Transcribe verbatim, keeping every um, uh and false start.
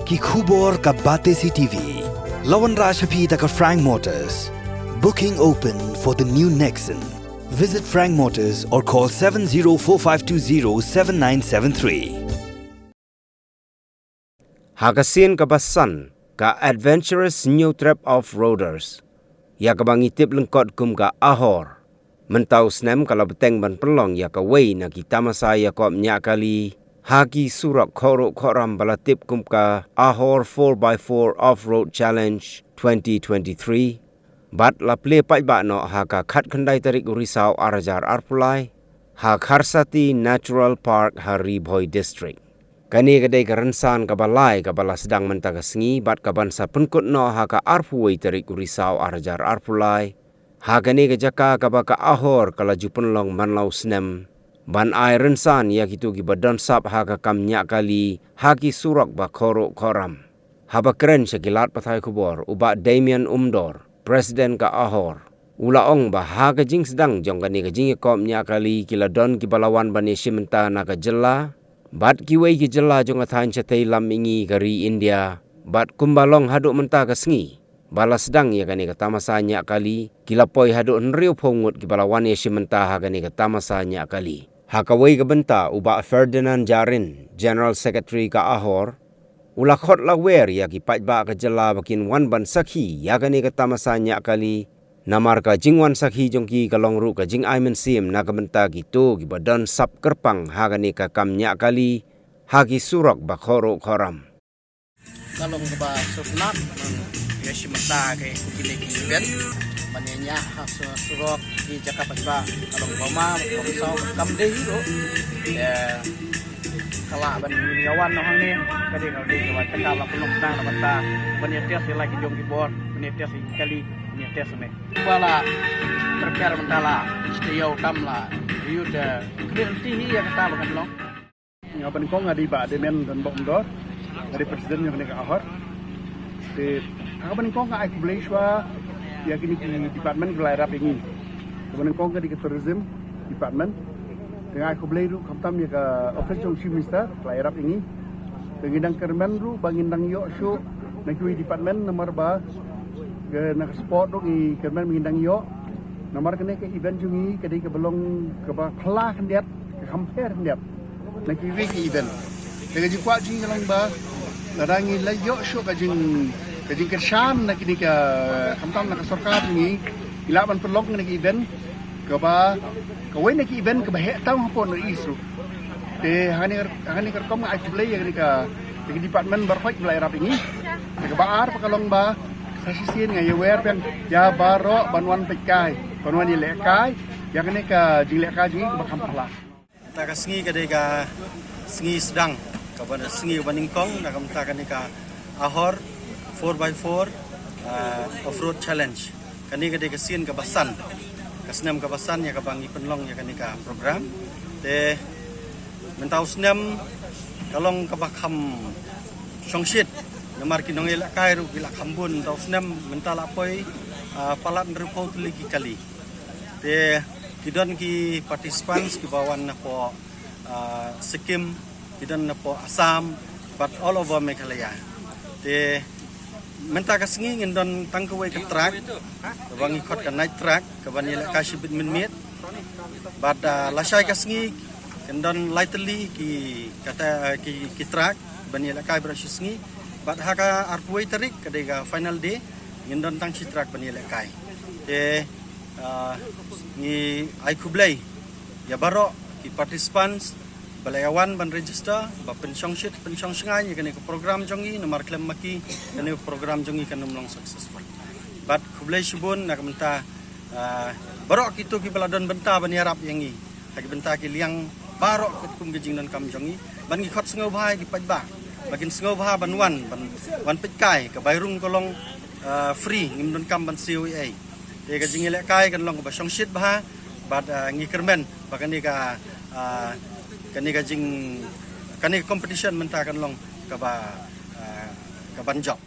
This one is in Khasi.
Ki khubor ka Batesi T V. La wanrah sha phi da ka Frank Motors. Booking open for the new Nexon. Visit Frank Motors or call seven zero four five two zero seven nine seven three. Ha ka sien kaba san, ka Adventurous New Trip Off-Roaders, ïa kaba ngi tip lyngkot kum ka Ahor, mynta u snem ka la bteng ban pynlong ïa kawei na ki tamasa ïakob ñiah kali ha ki surok khorruh khorram ba la tip kum ka Ahor four by four Off-Road Challenge twenty twenty-three, bad la plie paidbah noh ha ka khatkhyndai tarik u Risaw ar hajar arphew lai ha Kharsati Natural Park ha Ri Bhoi District. Kane ka dei ka rynsan kaba lai kaba la sdang mynta ka sngi bad kaban sa pynkut noh ha ka arphew wei tarik u Risaw ar hajar arphew lai ha kane ka jaka kaba ka Ahor ka la ju pynlong man la u snem, ban ai rynsan ïa kito kiba don sap ha ka kam ñiah kali ha ki surok ba khorruh khorram. Haba kren sha ki lad pathai khubor, u Bah Damian Umdor, President ka Ahor, u la ong ba ha ka jingsdang jong kane ka jingïakob ñiah kali ki la don kiba la wan ban ïashim bynta na ka jylla bad kiwei ki jylla jong ka thaiñ shatei lam ïa ngi ka ri India, bad kumba long haduh mynta ka sngi ba la sdang ïa kane ka tamasa ñiah kali, ki la poi haduh hynriewphew ngut kiba la wan ïashim bynta ha kane ka tamasa ñiah kali. Ha kawei ka bynta, u Bah Ferdinand Jarin, General Secretary ka Ahor, u la khot la wer ïa ki paidbah ka jylla ba kin wan ban sakhi ïa kane ka tamasa ñiah kali, namar ka jingwan sakhi jong ki ka long ruh ka jingai mynsiem na ka bynta kito kiba don sap kyrpang ha kane ka kam ñiah kali ha ki surok ba khorruh khorram. Ka long kaba sngewtynnat ban ïashim bynta ha kine ki event ban ïañiah ha su-, surok ki jaka paidbah, ka long kaba ma, kaba saw, kam dei hi ruh. Ïa, ka lah ban ïawan noh hangne, ka dei, ka dei kaba jaka ba pynlong sdang na bynta ban ïa test ïa la ki jong ki bor, ban ïa test ïa ki kali, ban ïa test ne. Ba la prepare mynta la, stay out tam la, ïa u te, kren ti hi ïa kata ba kan long. Nga ba nyngkong nga dei Bah Damian Donbok Umdor, nga dei president jong kane ka Ahor. Te ha kaba nyngkong nga ai khublei shuwa ïa kine ki department ki ba la ïarap ïa ngi. Kaba nyngkong ka dei ka tourism department. Te nga ai khublei ruh khamtam ïa ka office jong Chief Minister ba la ïarap ïa ngi. Te ngi dang kyrmen ruh ba ngin dang ïoh shuh na kiwei department namar ba ka, na ka sport ruh ngi kyrmen ba ngin dang ïoh. Namar kane ka event jong ngi ka dei kaba long kaba phylla khyndiat, ka kham pher khyndiat na kiwei ki event. Te ka jingkwah jong ngi ka long ba lada ngi la ïoh shuh ka jing, ka jingkyrshan na kine ka, khamtam na ka sorkar jong ngi, ngi lah ban pynlong kane ka event kaba, kawei na ki event kaba heh tam hapoh North East ruh. Te ha kane, ha kane ka rukom nga ai khublei ïa kane ka, ïa ka department baroh kiba la ïarap ïa ngi. Te kaba ar pat ka long ba sa shisien nga ïawer biang ïa baroh ban wan peitkai, ban wan ïalehkai ïa kane ka jinglehkai jong ngi kaba kham phylla. Mynta ka sngi ka dei ka sngi sdang, kaba, sngi kaba nyngkong na ka bynta kane ka Ahor four by four, ah, Off-Road Challenge. Kane ka dei ka sien kaba san, ka snem kaba san ïa kaba ngi pynlong ïa kane ka program. Te mynta u snem ka long kaba kham shongshit, namar ki nongïalehkai ruh ki la kham bun mynta u snem, mynta la poi, ah, palat hynriewphew tylli ki kali. Te ki don ki participants kiba wan napoh, ah, Sikkim, ki don napoh Assam, bad all over Meghalaya. Te mynta ka sngi ngin don tang kawei ka track, kaba ngi khot ka night track, kaban ïalehkai shibit mynmiet. Bad, ah, lashai ka sngi kin don lai tylli ki, kata, ah, ki, ki track ban ïalehkai baroh shi sngi. Bad ha ka arphew wei tarik ka dei ka final day, ngin don tang shi track ban ïalehkai. Te, ah, ngi ai khublei ïa baroh ki participants ba la ïa wan ban register, ba pynshongshit, pynshongshngaiñ ïa kane ka program jong ngi, namar khlem ma ki kane ka program jong ngi kan ym long successful. Bad khublei shibun na ka bynta, ah, baroh kito kiba la don bynta ban ïarap ïa ngi ha ki bynta ki liang baroh katkum ki jingdonkam jong ngi. Bad ngi khot sngewbha ïa ki paidbah ba kin sngewbha ban wan, ban, ban peitkai, ka bai rung ka long, ah, free, ngim donkam ban siew ei ei. Te ka jingïalehkai kan long kaba shongshit bha, bad, ah, ngi kyrmen ba kane ka, ah, kane ka jing, kane ka competition mynta kan long kaba, ah, kaban jop.